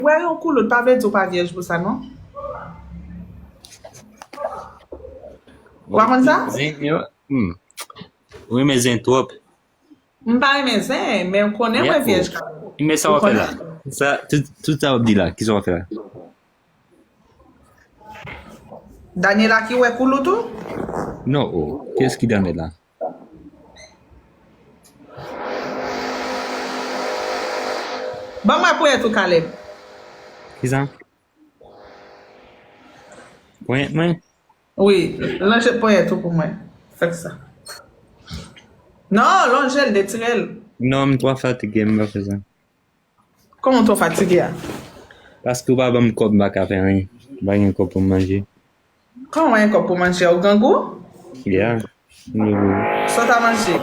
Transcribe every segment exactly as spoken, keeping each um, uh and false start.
Wè yon koulout pa vle di w pa vyèj pou sa, non. W pa konn sa? Zen yo, hmm. Ou renmen zen twòp. M pa renmen zen, men m konnen mwen vyèj kanmenm. Men sa w ap fè la? Sa, tout, tout sa w ap di la, ki sa w ap fè la? Daniela ki wè koulout ou? Non, oh. Kiyès ki Daniela? Ban mwen ponyèt ou, Caleb. Kisa? Ponyèt mwen? Wi, lonje ponyèt ou pou mwen. Fè sa. Non, lonje l, detire l. Non, m twò fatige, m pa fè sa. Kòman w twò fatige a? Paske w pa ban m kòb, m pa ka fè anyen. M pa gen kòb pou m manje. Kòman w pa gen kòb pou manje a? Ou grangou? Yeah. M grangou. Sa w ta manje?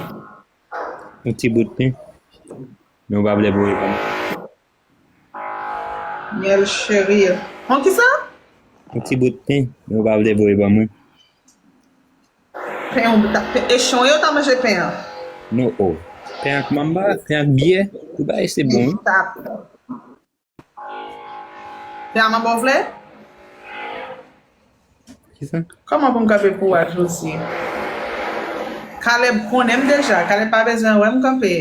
Yon ti bout pen. Men w pa vle voye ban m. Miel chéri. Yon kisa? Yon ti bout pen, men w pa vle voye ban mwen. Pen, pen, echon yo ta manje pen an. Non, oh. Pen ak manba, pen ak byè, tout bagay se bon, wi. Pen ak manba w vle? Kisa? Kòman pou m kanpe pou w a, Josie? Caleb konnen m deja. Caleb pa bezwen wè m kanpe.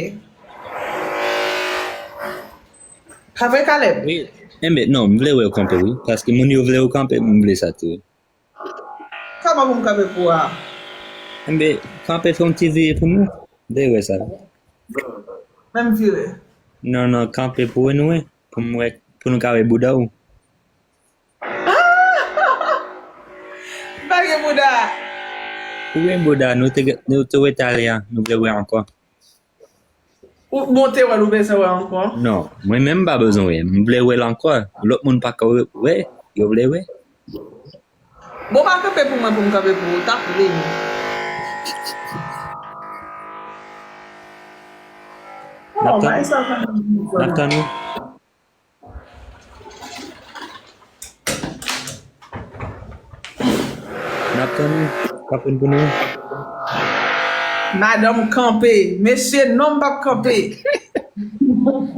Pa vre, Caleb? Wi. Enben, non, m vle wè w kanpe, wi. Paske moun yo vle w kanpe, m vle sa tou, wi. Kòman pou m kanpe pou w a? Enben, kanpe fè yon ti vire pou nou. M vle wè sa. Men m vire. Non, non, kanpe pou wè nou, wi. Pou m wè, pou nou ka wè bouda w. M pa gen bouda. Ou gen bouda, nou te, nou te wè talè a, nou vle wè ankò. Ou, bon, te wè l, ou bezwen wè ankò? Non, mwen menm m pa bezwen wè. M vle wè l ankò. Lòt moun pa ka wè, wè, yo vle wè. Bon, pa kanpe pou mwen pou m kanpe pou ou, tanpri. N ap tann, n ap tann ou. N ap tann ou. Kapon pou nou. Madanm kanpe. Mesye, non, m p ap kanpe.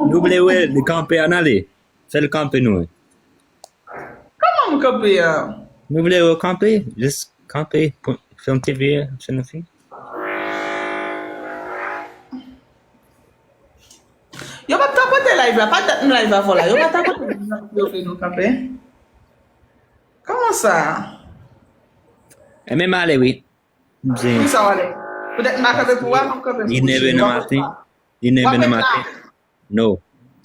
Nou vle wè li kanpe, ann ale. Fè l kanpe nou wè. Kòman m kanpe a? Nou vle wè w kanpe. Jis kanpe. Pou, fè yon ti vire, fè nou fi. Yo pa t tapote live la, pa dat m live avè w la. Yo pa tapote live la pou yo fè nou kanpe. Kòman sa? Enben, m ale, wi. Poukisa w ale? Poutèt m pa kanpe pou w, m ap kanpe pou ou. Li nève nan maten. Li nève nan maten. No.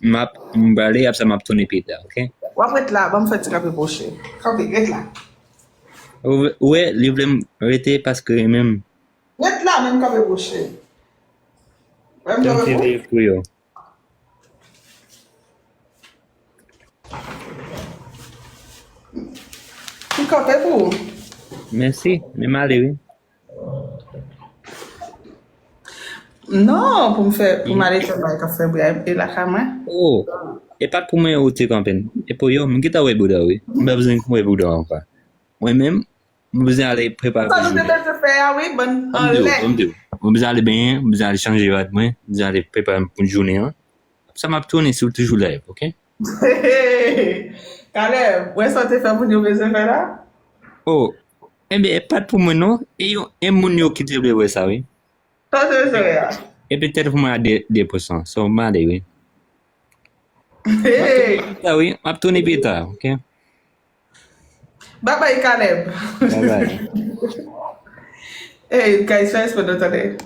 M ap, m prale, apre sa m ap tounen pita, oke? W ap ret la, ban m fè ti kanpe pou ou, cheri. Kanpe, ret la. Ou, ou wè, li vle m rete paske li renmen m. Ret la, men m kanpe pou ou, cheri. Wè m kanpe pou ou. Pou yo. M kanpe pou ou. Mèsi, men m ale, wi. Non, pou m fè, pou m ale fè bagay k ap fè bri a, e lakay mwen. Oh, e pa t pou mwen ou te kanpe n. E pou yo, m gentan wè bouda w, wi. M pa bezwen wè bouda w ankò. Mwen menm, m bezwen ale prepare pou jounen. Sa nou te bezwen fè a, wi, bann anlè. Ban m di w, ban m di w. Mwen bezwen ale benyen, mwen bezwen ale chanje rad mwen, mwen bezwen ale prepare m pou jounen an. Sa m ap tounen si w toujou live, oke? Caleb, wè sa w te fè moun yo bezwen fè la? Oh, enben, e pa t pou mwen non. E yo, e moun yo ki te vle wè sa, wi. Sa w te bezwen wè a? E petèt pou mwen a de, de pou san. So, m ale, wi. Hey! Sa, wi, m ap tounen pita, oke? Babay, Caleb. Babay. Hey, guys, fè respè nou, tande.